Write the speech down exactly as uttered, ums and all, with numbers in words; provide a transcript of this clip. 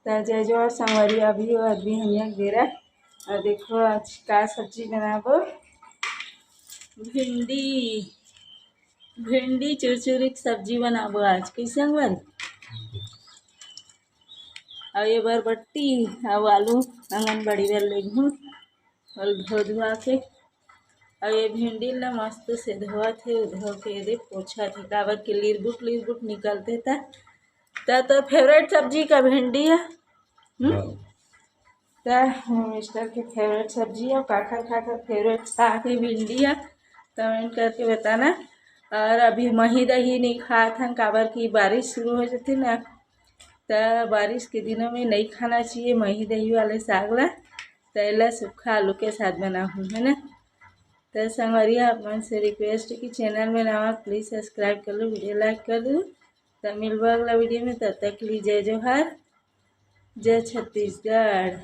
जय जोहार संगवारी, अभी अभी हनिया बेरा। अउ देखो आज का सब्जी बनाबो, भिंडी, भिंडी चुरचुरी के सब्जी बनाबो आज। कइसे संगवारी? अउ ये बरबट्टी अउ आलू आंगनबाड़ी बर लेगहूँ, अउ धो धुआ के। अउ ये भिंडी ला मस्त से धोवत हे, धो के दे पोछत हे, काबर के लिरबुट लिरबुट निकलथे। त त तोर फेवरेट सब्जी का भिंडी हे? हम्म? हाँ। त मिस्टर के फेवरेट सब्जी हे, काखर काखर फेवरेट साग हे भिंडी हे, कमेंट करके बताना। अउ अभी मही दही नहीं खात हन, काबर कि बारिश शुरू हो जाथे ना, त बारिश के दिनों में नहीं खाना चाहिए मही दही वाले साग ला। त एला सूखा आलू के साथ बनाहूँ, है ना। त संगवारी, आप मन से रिक्वेस्ट कि चैनल में नवा, प्लीज सब्सक्राइब कर लो, वीडियो लाइक कर दो। त मिलबो अगला वीडियो में, तब तक के लिए जय जोहार, जय छत्तीसगढ़।